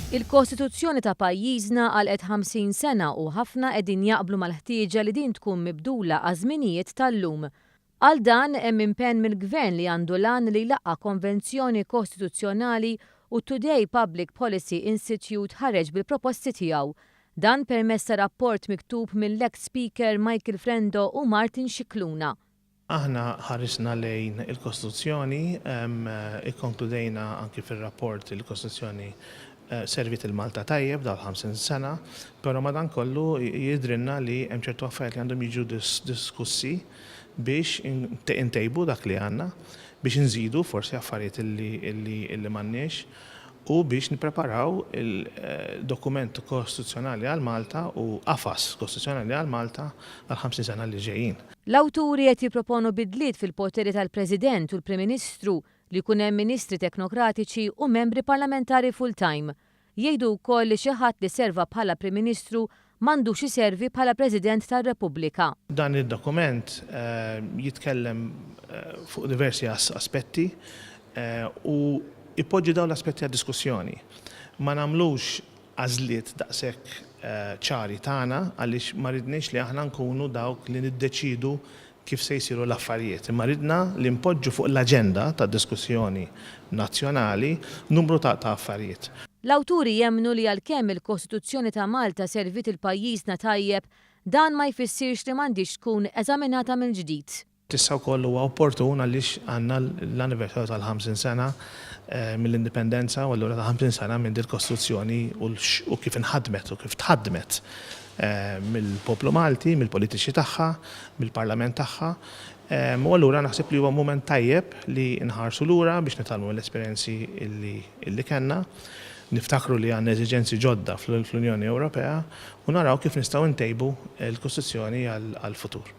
Il-Kostituzzjoni ta' pajjiżna għalqet 50 sena u ħafna qegħdin jaqblu mal-ħtieġa li din tkun mibdula għaż-żminijiet tal-lum. Għal dan hemm impenn mill-Gvern li għandu l-għan li jlaqqa' konvenzjoni kostituzzjonali u t-Today Public Policy Institute ħareġ bil-proposti tiegħu. Dan permezz ta' rapport miktub mill-eks Speaker Michael Frendo u Martin Scicluna. Aħna ħarisna lejn il-Kostituzzjoni, ikkonkludejna anki fir-rapport li l-Kostituzzjoni serviet 'il Malta tajjeb dawn il-50 sena, però madankollu jidhrilna li hemm ċertu affarijiet li għandhom jiġu diskussi biex intejbu dak li għandna, biex inżidu forsi affarijiet li m'għandniex. u biex nippreparaw il-dokument kostituzzjonali għal Malta u qafas kostituzzjonali għal Malta għall-50 sena li ġejjin. L-awturi qed jipproponu bidliet fil-poteri tal-President u l-Prim Ministru, li jkun hemm ministri teknokratiċi u membri parlamentari full-time. Jgħidu wkoll li xi ħadd li serva bħala Prim Ministru m'għandux iservi bħala President tar-Repubblika. Dan id-dokument jitkellem fuq diversi aspetti u jpoġġi dawn l-aspetti għad-diskussjoni. Ma nagħmlux għażliet daqshekk ċari tagħna għaliex ma ridniex li aħna nkunu dawk li niddeċiedu kif se jsiru l-affarijiet, imma ridna li npoġġu fuq l-aġenda tad-diskussjoni nazzjonali numru ta' affarijiet. L-awturi jemmnu li għalkemm il-Kostituzzjoni ta' Malta serviet il-pajjiżna tajjeb, dan ma jfissirx li m'għandhiex tkun eżaminata mill-ġdid. Issa wkoll huwa opportun għaliex għandna l-anniversarju tal-50 sena mill-Indipendenza u allura ta' 50 sena minn dil-Kostituzzjoni u kif inħadmet u kif tħaddmet mill-poplu Malti, mill-politiċi tagħha, mill-Parlament tagħha. U allura naħseb li huwa mument tajjeb li nħarsu lura biex nitgħallmu mill-esperjenzi li kellna, niftakru li għandna eżiġenzi ġodda fl-Unjoni Ewropea u naraw kif nistgħu ntejbu l-Kostituzzjoni għall-futur.